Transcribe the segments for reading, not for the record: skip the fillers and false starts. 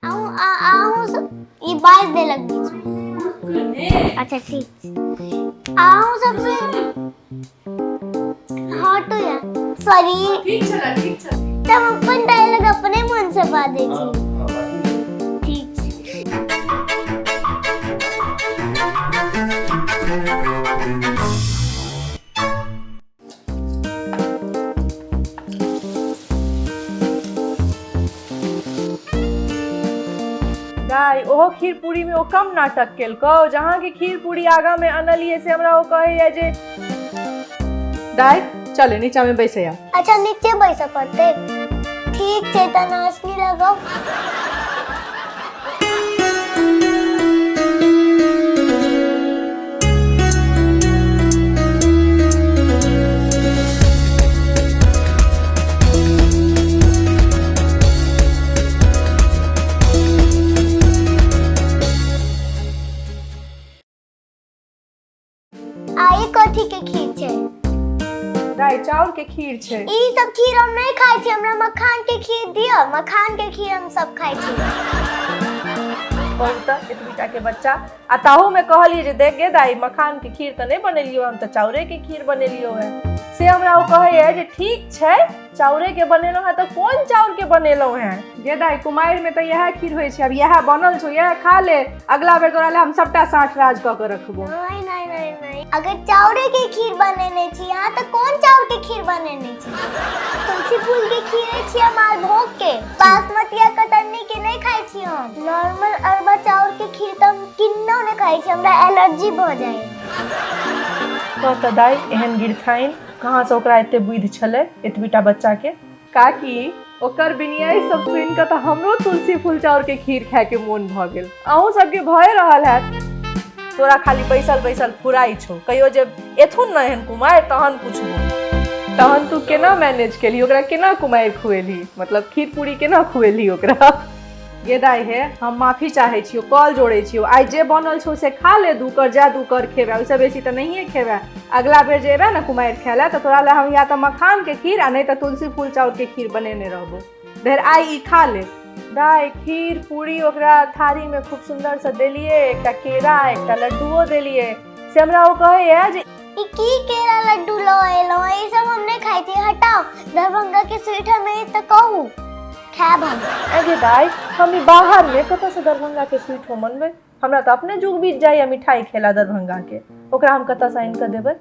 अहूँ अहूँ सब ई बाज देलक बीच में। अच्छा ठीक छै। अहूँ सबसे हटो यार, सॉरी। ठीक छला, ठीक छला। तब अपन डायलॉग अपने मन से बाजै छी। ठीक छै। दाइ, ओहो खीर पूरीमे ओ कम नाटक केलकौ? जहाँके खीर पूरी आगाँमे अनलियै से हमरा ओ कहैया जे दाइ चले नीचाँमे बैसैया। अच्छा, नीचे बैसऽ पड़तै? ठीक छै, तऽ नाचनी लगाउ। आ ई कथी के खीर छै? दाइ, चाउर के खीर छै। ई सब खीर हम नहीं खाइ छी। हमरा मखान के खीर दिअ, मखान के खीर हम सब खाइ छी। कहू तऽ, एतबीटा के बच्चा, आ ताहू में कहलियै जे देख गे दाइ, मखान के खीर तऽ नहि बनेलियो, हम तऽ चाउरे के खीर बनेलियो है। से हमरा ओ कहैया जे ठीक छै, चाउरे के बनेलहुँ है तऽ कोन चाउर के बनेलहुँ है? गे दाइ, कुमारि में तऽ इएह खीर होइ छै। आब इएह बनल छौ, इएह खा ले। अगला बेर तोरा ले हम सबटा साँठ राज कऽ के रखबो। नहीं नहीं नहीं नहीं, अगर चाउरे के खीर बनेने छी अहाँ तऽ कोन चाउर के खीर बनेने छी? तुलसी फूल के खीर छी हम मालभोग के, बासमती या कतरनी के नहीं खाइ छी हम। नॉर्मल अरबा चाउर के खीर तऽ हम किन्नो नहीं खाइ छी, हमरा एलर्जी भऽ जाइ। कह तऽ दाइ, एहन गिरथाइन कहाँसँ ओकरा एते बुद्धि छलै एतबीटा बच्चाके? काकी, ओकर बिनियाइ सब सुनि कऽ तऽ हमरो तुलसी फूल चाउर के खीर खायके मोन भऽ गेल। अहूँ सबके भए रहल हैत। तोरा खाली बैसल बैसल फुराइ छौ। कहियो जे एथुन ने एहन कुमारि तहन पुछबो। तहन तू केना मैनेज केलही ओकरा? केना कुमारि खुएलही, मतलब खीर पूरी केना खुएलही ओकरा? गे दाइ हे, हम माफी चाहै छियौ, कॉल जोड़ै छियौ। आइ जे बनल छौ से खा ले। दू कर जा दू कर खेबै, ओहिसँ बेसी तऽ नहिए खेबै। अगला बेर जे एबै ने कुमारि खाय लए तऽ तोरा लए हम या तऽ मखानके खीर आ नहि तऽ तुलसी फूल चाउरके खीर बनेने रहबो। धरि आइ ई खा ले। दाइ, खीर पूरी ओकरा थारीमे खूब सुन्दरसँ देलियै, एकटा केरा एकटा लड्डुओ देलियै, से हमरा ओ कहैया जे ई की केरा लड्डू लऽ एलहुँ? ई सब हम नहि खाइ छी, हटाउ। दरभंगा के स्वीट हमे तऽ कहू, खायब हम। अगे दाइ, हम ई बाहरमे कतऽसँ दरभंगाके स्वीट हम अनबै? हमरा तऽ अपने जुग बीत जाइए मिठाई खेला दरभंगाके, ओकरा हम कतऽसँ आनि कऽ देबै?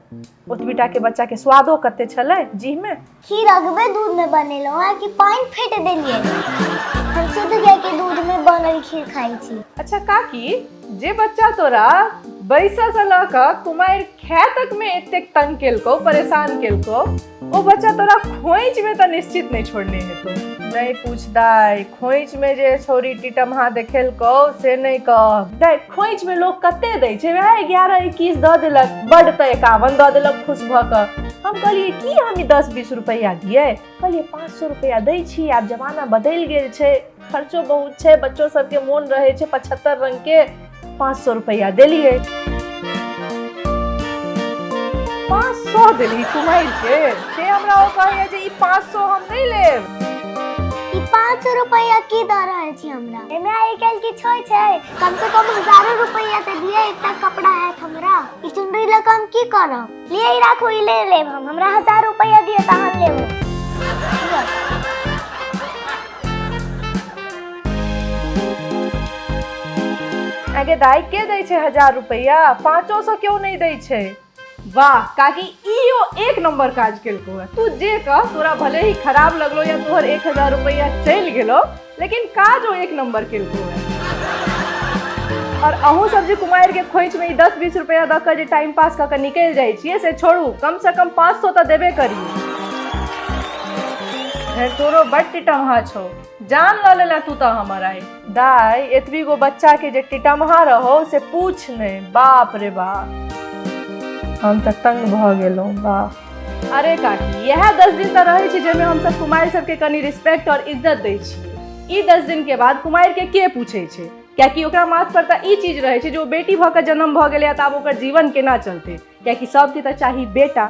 ओतबीटाके बच्चाके स्वादो कते छलै जीहमे। खीर अगबे दूध में बनेलहुँ आ कि पानि फेट देलियै? हम शुद्ध गाय के दूध में बनल खीर खाइ छी। अच्छा काकी, जे बच्चा तोरा बैसऽसँ लऽ कऽ कुमारि खाय तकमे एतेक तंग केलकौ, परेशान केलकौ, ओ बच्चा तोरा खोइचमे तऽ निश्चित नहि छोड़ने हेतौ? नहि पूछ दाइ, खोइचमे जे छौरी टिटमहा देखेलकौ से नहि कह। दाइ, खोइचमे लोक कते दै छै? वएह 11 21 दऽ देलक, बड्ड तऽ 51 दऽ देलक खुश भऽ कऽ। हम कहलियै की हम ई 10 20 रुपैआ दियै? कहलियै 500 रुपैआ दै छी। आब जमाना बदलि गेल छै, खर्चो बहुत छै, बच्चो सबके मोन रहै छै 75 रंगके। 500 रुपैआ देलियै। 500 देली कुमारि के, से हमरा ओ कहैया जे ई 500 हम नहि लेब। ई 500 रुपैआ की दऽ रहल छी हमरा? एमे आइ काल्हि किछु होइ छै? कम से कम हजारो रुपैआ तऽ दिअ, एकटा कपड़ा हैत हमरा। ई चुनरी लऽ कऽ हम की करब? लिए, ई राखू, ई ले लेब हम। हमरा 1000 रुपैआ दिअ तहन लेब। लिअ। आगे दाइ, के दै छै 1000 रुपैआ? 500 केओ नहि दै छै। वाह काकी, इहो एक नंबर काज केलको है। तू जे कह, तोरा भले ही खराब लगलो या तोहर 1000 रुपैआ चलि गेलो, लेकिन काज ओ एक नंबर केलको है। और अहूँ सब जे कुमारि के खोइच में ई 10 20 रुपैआ दऽ कऽ जे टाइम पास कऽ कऽ निकलि जाइ छियै से छोड़ू, कम से कम 500 तऽ देबे करियौ। धरि तोरो बड टिटमहा छौ, जान लऽ लेला तू तऽ हमर आइ। दाइ, एतबी गो बच्चा के जे टिटमहा रहो से पूछ नहि। बाप रे बाप, हम तऽ तंग भऽ गेलहुँ। वाह। अरे काकी, इएह 10 दिन तऽ रहै छै जाहिमे हमसब कुमारि सबके कनि रिस्पेक्ट और इज्जत दै छियै। ई 10 दिन के बाद कुमारि के के पूछै छै? कियाकि ओकरा माथ पर तऽ ई चीज रहै छै जे ओ बेटी भऽ कऽ जन्म भऽ गेलै तऽ आब ओकर जीवन केना चलतै, कियाकि सबके तऽ चाही बेटा।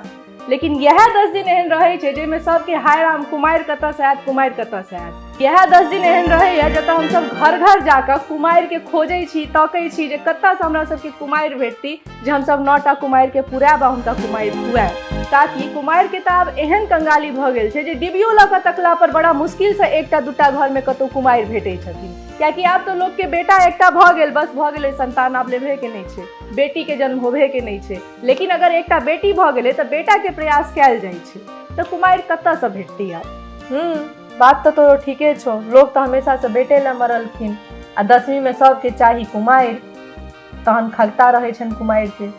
लेकिन इएह 10 दिन एहन रहै छै जाहिमे सबके हाय राम, कुमारि कतऽसँ आयत, कुमारि कतऽसँ आयत। इएह 10 दिन एहन रहैए जतऽ हमसभ घर घर जाकऽ कुमारिके खोजै छी, तकै छी जे कतऽसँ हमरा सबके कुमारि भेटती जे हमसभ 9टा कुमारिके पुरायब आ हुनका कुमारि खुआयब। ताकि कुमारिके तऽ आब एहन कंगाली भऽ गेल छै जे डिबियो लऽ कऽ तकला पर बड़ा मुश्किलसँ 1टा 2टा घरमे कतहु कुमारि भेटै छथिन। कियाकि आब तऽ लोकके बेटा एकटा भऽ गेल, बस भऽ गेलै, संतान आब लेबहेके नहि छै, बेटीके जन्म होबहेके नहि छै। लेकिन अगर एकटा बेटी भऽ गेलै तऽ बेटाके प्रयास कयल जाइ छै, तऽ कुमारि कतऽसँ भेटती आब? बात तऽ तोरो ठीके छौ, लोक तऽ हमेशासँ बेटे लए मरलखिन आ 10वींमे सबके चाही कुमारि, तहन खगता रहै छनि कुमारिके।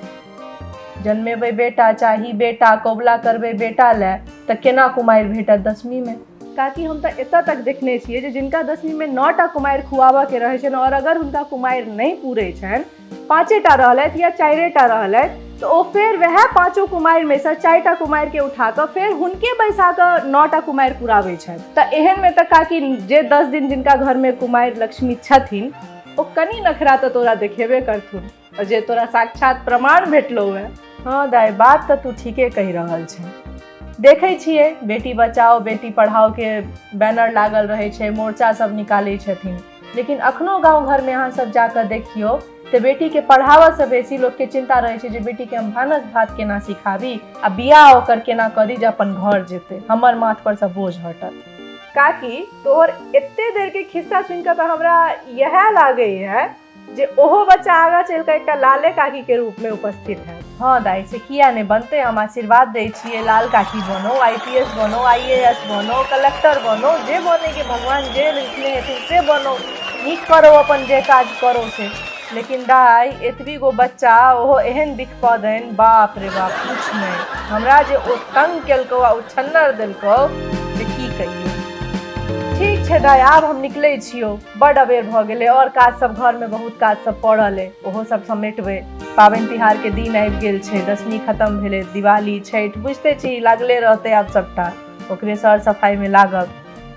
जन्मेबै बेटा, चाही बेटा, कबुला करबै बेटा लए, तऽ केना कुमारि भेटत 10वींमे? काकि हम तऽ एतऽ तक देखने छियै जे जिनका 10वींमे 9टा कुमारि खुआबऽके रहै छनि और अगर हुनका कुमारि नहि पूरै छनि, 5टा रहलथि या 4टा रहलथि, तऽ ओ फेर वएह 5 कुमारिमे सँ 4टा कुमारिके उठा कऽ फेर हुनके बैसा कऽ 9टा कुमारि पुराबै छथि। तऽ एहनमे तऽ काकी जे 10 दिन जिनका घरमे कुमारि लक्ष्मी छथिन ओ कनि नखरा तऽ तोरा देखेबे करथुन, और जे तोरा साक्षात प्रमाण भेटलौ है। हाँ दाइ, बात तऽ तू ठीके कहि रहल छै। देखै छियै बेटी बचाओ बेटी पढ़ाओ के बैनर लागल रहै छै, मोर्चा सब निकालै छथिन, लेकिन अखनो गाँव घरमे अहाँ सब जाकऽ देखियौ तऽ बेटीके पढ़ाबऽसँ बेसी लोकके चिन्ता रहै छै जे बेटीके हम भानस भात केना सिखाबी आ बियाह ओकर केना कऽ दी जे अपन घर जेतै, हमर माथ परसँ बोझ हटत। काकी तोहर एते देरके खिस्सा सुनि कऽ तऽ हमरा इएह लागैए जे ओहो बच्चा आगाँ चलि कऽ एकटा लाले काकी के रूप में उपस्थित है। हाँ दाई, से किया नहीं बनते, हम आशीर्वाद दै छियै लाल काकी बनो, IPS बनो, IAS बनो, कलेक्टर बनो, जे बने के भगवान जे लिखने हेथिन से बनो, नीक करो अपन जे काज करो से। लेकिन दाई एतबी गो बच्चा ओहो एहन बिखपदैन, बाप रे बाप कुछ नहीं, हमरा जे ओ तंग केलकौ आ उछन्नर देलकौ से की कहियौ। ठीक छै दाई, आब हम निकलै छियौ, बड अबेर भऽ गेलै और काज सब घरमे बहुत काज सब पड़ल अइ, ओहो सब समेटबै। पाबनि तिहार के दिन आबि गेल छै, दशमी खत्म भेलै, दिवाली छठि बुझिते छी लागले रहतै आब सबटा, ओकरे सर सफाइमे लागब।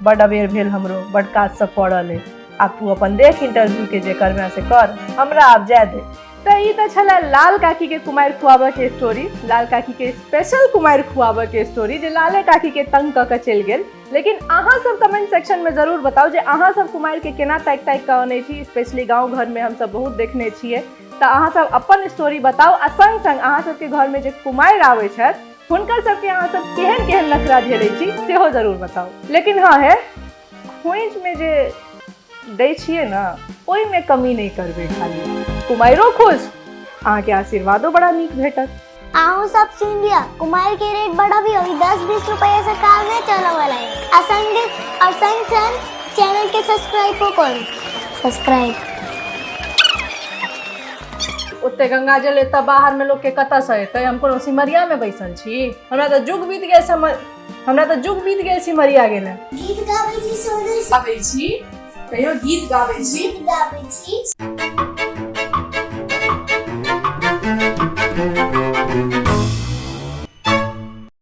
बड अबेर भेल हमरो, बड काज सब पड़ल अइ, आब तू अपन देख इंटरव्यू के जे करबे से कर, हमरा आब जाय दे। तऽ ई तऽ छलै लाल काकी के कुमारि खुआबऽ के स्टोरी, लाल काकी के स्पेशल कुमारि खुआबऽ के स्टोरी जे लाले काकी के तंग कऽ के चलि गेल। लेकिन अहाँ सब कमेंट सेक्शन में जरूर बताउ जे अहाँ सब कुमारि के केना ताकि ताकि कऽ अनै छी, स्पेशली गाँव घर में हमसब बहुत देखने छियै। तऽ अहाँ सब अपन स्टोरी बताउ आ संग संग अहाँ सबके घर में जे कुमारि आबै छथि हुनकर सबके अहाँ सब केहन केहन नखरा झेलै छी सेहो जरूर बताउ। लेकिन हाँ हे, खोइछ में जे दै छियै ने ओहिमे कमी नहि करबै, खाली कुमारियो खुश, अहाँके आशीर्वादो बड़ा नीक भेटत। अहूँ सब सुन लिया, कुमारि के रेट बढ़ाबियो, ई 10-20 रुपया से काम नहीं चले वाला है। आ संग और संग संग चैनल के सब्सक्राइब को करू, सब्सक्राइब। ओते गंगा जल एतऽ बाहर में लोग के कतऽ से एतै? हम कोनो सिमरिया में बैसल छी, हमरा तऽ जुग बीत गेल समर, हमरा तऽ जुग बीत गेल सिमरिया गेल। गीत गाबै छी सोनू, गाबै छी, कहियो गीत गाबै छी, गीत गाबै छी।